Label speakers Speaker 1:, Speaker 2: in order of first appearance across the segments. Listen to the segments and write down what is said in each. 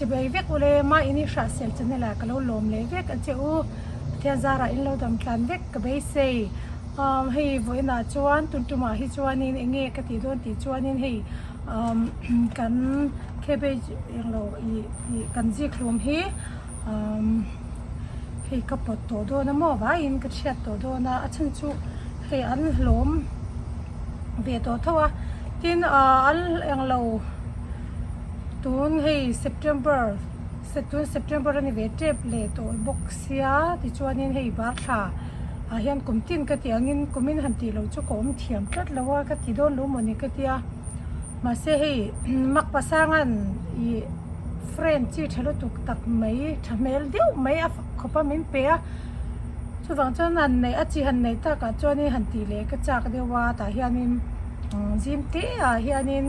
Speaker 1: Chibai vek ule ma in i hrahsel channel ah ka lo lawm leh vek a che u. Pathian zarah in lo dam tlan vek ka beisei. Umm hei vawiin ah chuan tun tumah hi chuanin eng nge ka tih dawn tih chuanin hei umm kan cabbage englo ih ih kan zikhlum hi umm hei ka pawt tawh dawn a maw vaiin ka chhiat tawh dawn a a chhan chu hei an hlawm ve tawh tho a tin ah an englo tun hei September tun September a ni ve tep leh tawh bawk sia tichuanin hei bar thla ah hian kum tin ka tih angin kumin han tih loh chu ka awm thiam tlat lo a ka ti dawn lo mawni ka tia mahse hei makpa sangan ih frame chi tha lutuk tak mai tha hmel deuh mai a fak khawp a min pe a chuvang chuan han neih a chi han neih takah chuanin han tih leh ka chak deuh a tah hianin zim te ah hianin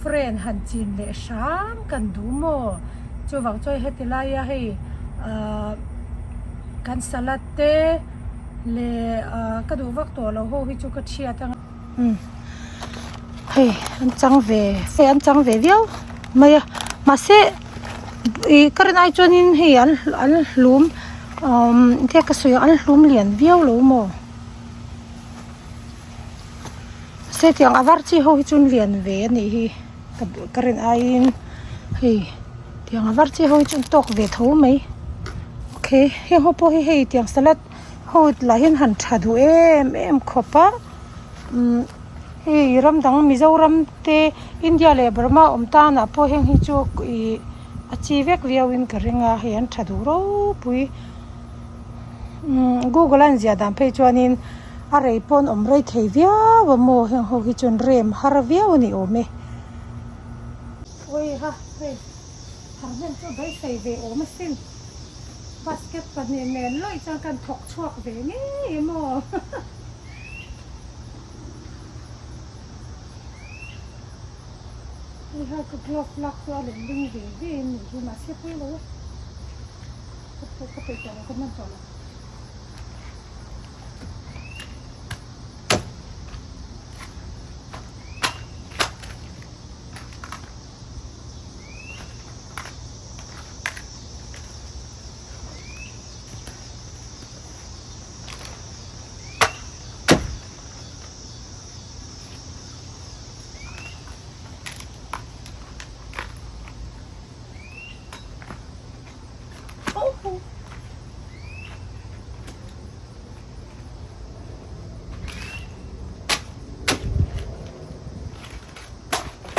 Speaker 1: frame han chin leh hram kan duh maw chuvang chuan heti laia hei ahh kan salad te leh ahh ka duh vak tawh loh ho hi chu ka thiat ang umm hei an chang ve hei an chang ve viau mai a mahse ih ka rin ai chuanin hei an an hlum umm enge ka sawi ang an hlum lian viau lo maw mahse tiang a var chi ho hi chu an lian ve a nih hi ka ka rin aiin hei tiang a var chi ho hi chu an tawk ve tho mai okay heng ho pawh hi hei tiang salad ho lah hian han tha duh em em khawp a umm hei ram dang Mizoram te India leh Burma awm tan ah pawh heng hi chu ih a chi vek viau in ka ring a hei an tha duh ropui umm google a an ziah dan phei chuanin a rei pawh an awm rei thei viau a maw heng ho hi chuan rem har viau a ni awm e awiha hei thar hnem chu beisei ve awm asin. Basket pahnih nen lawih chuan kan thawk chhuak ve ngei maw? Hei ha ka glove lak chu a lem ding ve ve in nih hi mahse pawi lo e. Ka peih tawh lo ka hman tawh lo.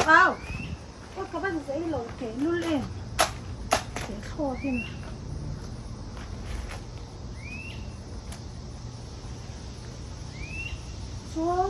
Speaker 1: Au! Aw ka van zei lo teh lul em teh thlawt in. Chuan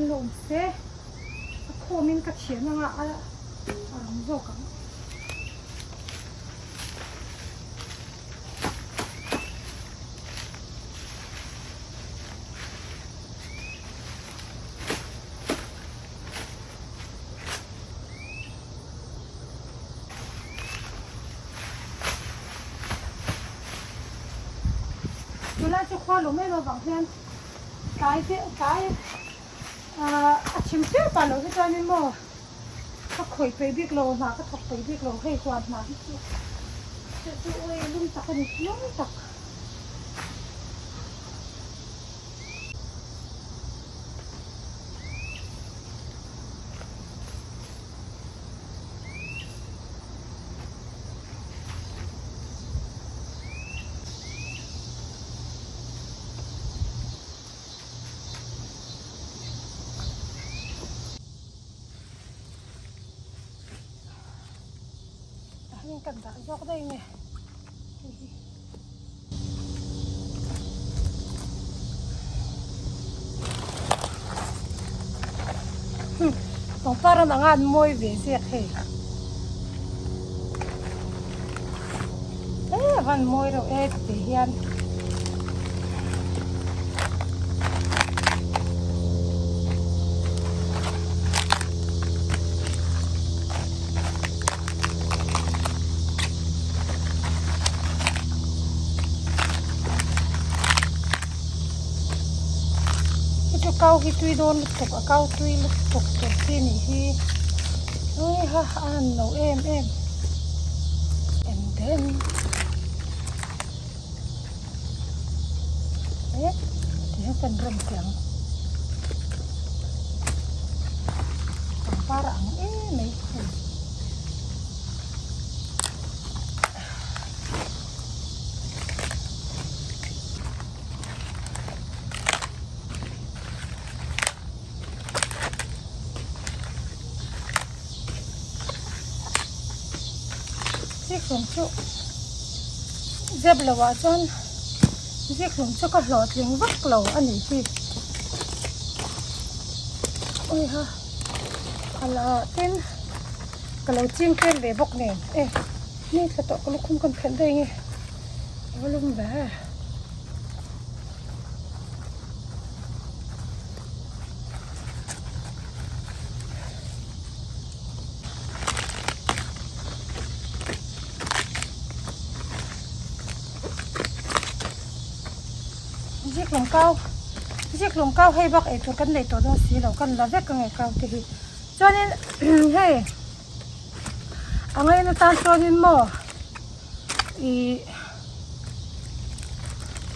Speaker 1: Lawm se a khawmin ka thian anga a rang zawk ang. Tunlai chu khua lo mai lo vang hian tlai te tlai ah a chim tep ah loh hi chuanin maw ka khawih peih bik lo hna ka thawk peih bik lo hei huan hna hi chu chu chu ui lum tak a ni lum tak. Hian kan dah zawk daih nge hei hi. Pangpar an anga an mawi ve ziak hei. E a van mawi reuh e tih hian. Hei chu kau hi tui dawn lutuk a kau tui lutuk tur chi a nih hi ui ha a han lo em em and then eh tihian kan rem teh ang pangpar a ang em mai hei. Zikhlum chu zep loh ah chuan zikhlum chu ka hlawhtling vak lo a nih hi awiha a la tin ka lo ching tlem ve bawk nen e ni thla tawh ka lukhum kan phelh daih nge a va lum ve. Zikhlum kau zikhlum kau hei bak eitur kan neih tawh dawn si lo kan la vek ang e kau te hi chuanin hei a ngaina tan chuanin maw ih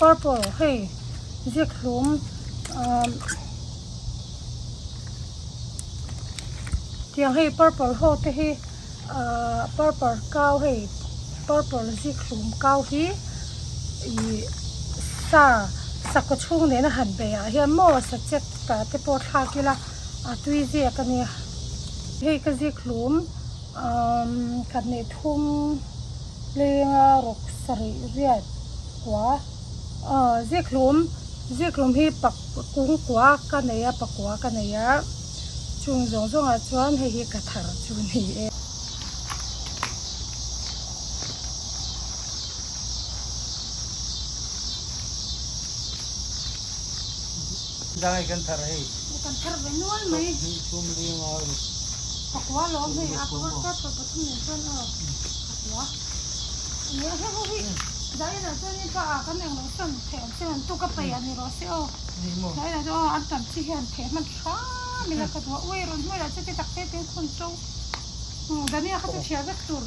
Speaker 1: purple hei zikhlum ah tiang hei purple ho te hi ah purple kau hei purple zikhlum kau hi ih sa sakawr chhung nena han beih ah hian maw sachek ah te pawh thlak ila a tui ziak a nia hei ka zikhlum umm khat hnih thum lenga ruk sarih riat kua aw zikhlum zikhlum hi pak kung kua ka nei a pakua ka nei a chung zawng zawng ah chuan hei hi ka thar chu ni e.
Speaker 2: Dai kan thar hei.
Speaker 1: Kan thar ve nual mai.
Speaker 2: Hnih thum ling a ruk.
Speaker 1: Pakua lawm hei a pakua purple pathum nen chuan aw pakua. Nia hei ho hi dai lah chuan in pa ah kan englo sawn theih ang che han tuk a paih ah ni rawh se aw. Dai lah chuan aw an tam chi hian theih hman hram ila ka duh a ui rawn hmuh lah chu ti tak te te in khun to. Dania kha chu chhiar vek tur.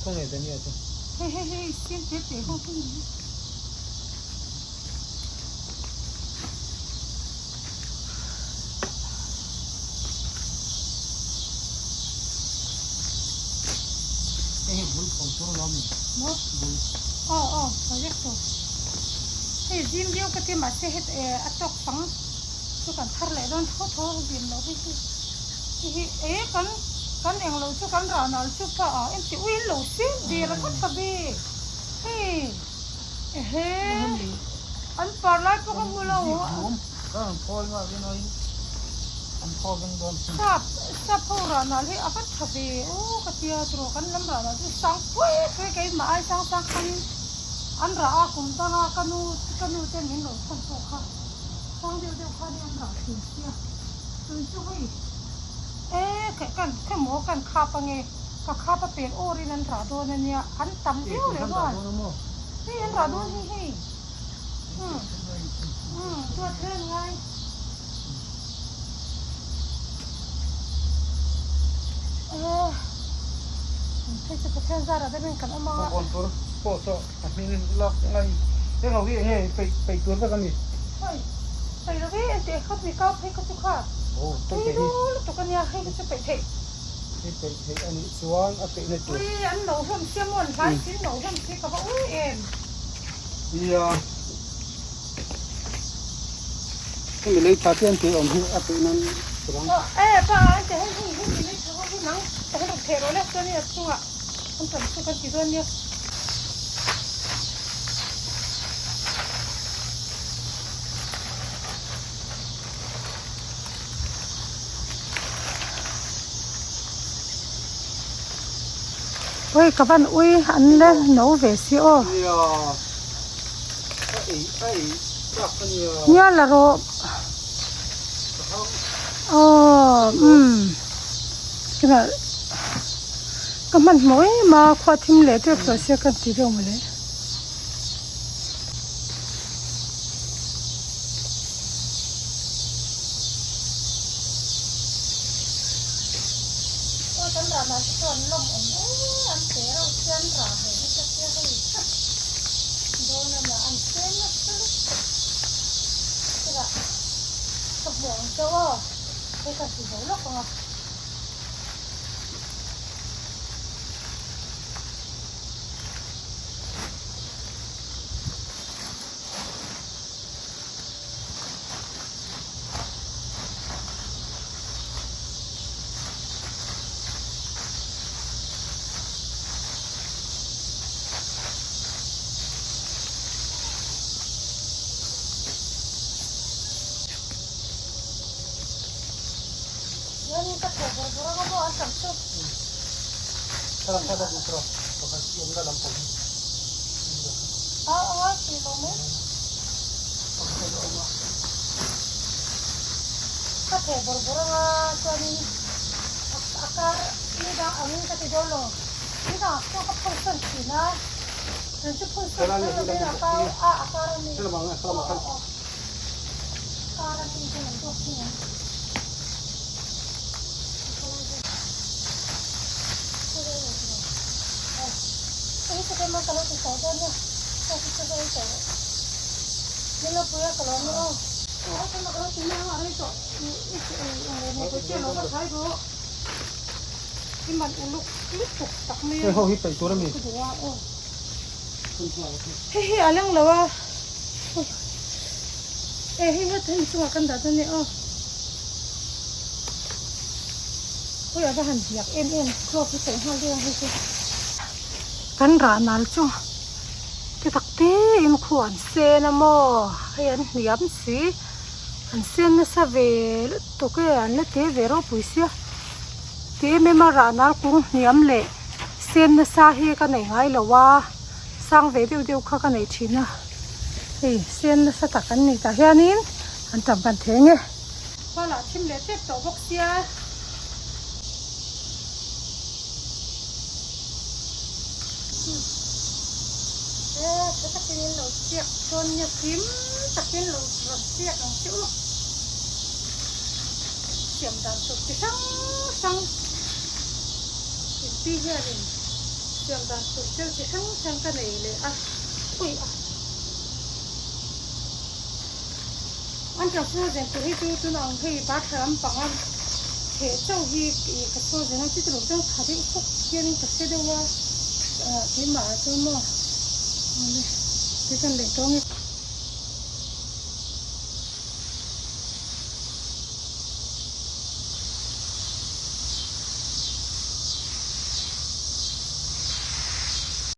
Speaker 2: Khawnge Dania chu?
Speaker 1: Hei hei hei sim te te ho hi ni.
Speaker 2: Hei hi bul pho tur alawm ni?
Speaker 1: Maw?
Speaker 2: Bul.
Speaker 1: Aw aw pho vek tur. Hei zim viau ka ti mahse het eh a tawk pang chu kan thar leh dawn tho tho zim loh hi hi hi hi eh kan kan englo chu kan rah nal chu pa ah engti ui lo sim dir a khat tha bik hei. Ehe an par lai pawh ka hmu lo sap sap ho rah nal hi a va tha ve aw ka tia tiraw kan lam rah nal chu sang pui pui keimah ai sang sang khan an rah a kum danga ka nu ka nu ten min rawn chhan pawh kha sang deuh deuh khan an rah thin sia tun chu hei e kan khemaw kan khap ange. Ka khap a pel awr in an rah dawn a nia, an tam viau leh nghal. Hei an rah dawn hi hei. Umm umm duat hle an ngai. Ehh hei chu Pathian zarah deuh in kan awm ang a.
Speaker 2: Bawkbawn tur pawh saw a hming lak ngai eng ho hi eng nge peih peih tur vek a ni.
Speaker 1: Hei peih lo ve engti kha mi kau phei kha chu kha. Tui lutuk a nia hei hi chu peih theih.
Speaker 2: I peih theih a nih chuan a peihna tur.
Speaker 1: Ui an lo hlawm sia maw an hlai sin lo hlawm si ka va ui em.
Speaker 2: Nia. Hemi lei tha te an tih awm hi a peih nan tur ang.
Speaker 1: E pa an ti hei hei hemi lei tha ho hi. nang ka han rawn theh rawh le chuanin a chungah an tam chu kan ti dawn nia. Ui ka van ui an la no ve si aw. Nia la rawh. Aw umm kinah ka hmanhmawh em a khua thim leh tep tawh sia ka ti deuh mawle. Ka theh bawrh bawrh anga chuanin a kar ni dang angin ka ti dawn lo ni dangah pawh ka phun sawn thin a tun chu phun sawn kher lovin a kar a a kar a mi aw aw aw kar a mi hian an duak thung ang.
Speaker 2: Hei ho hi peih tur a mi.
Speaker 1: Hei hi a leng lo a e hei het hemi chungah kan dah dawn e aw. Ui a va han biak em em clove hi paih nghal deuh a hei chu. Kan rah nal chu ti tak te in khu an sen a maw hei an hniam si an sen nasa ve lutuk e an la te ve ropui sia ti em em a rah nal kung hniam leh sen nasa hi ka nei ngai lo a sang ve deuh deuh kha ka nei thin a hei sen nasa tak an ni tah hianin an tam kan theng e. Khualah thim leh tep tawh bawk sia. E tha takin in lo chiak chuan nia kim takin lo rawn chiak ang che u. Siam dan tur chi hrang hrang inpi hianin siam dan tur thil chi hrang hrang ka nei leh a ui a. An ṭang frozen tur hi chu tuna ang hei bathlar lampang a chheh chauh hi ih ka frozen a chuti lo chuan kha deuh fawk hianin ka hre deuh a ah keimah ah chuan maw awle kei chuan leh tawng e.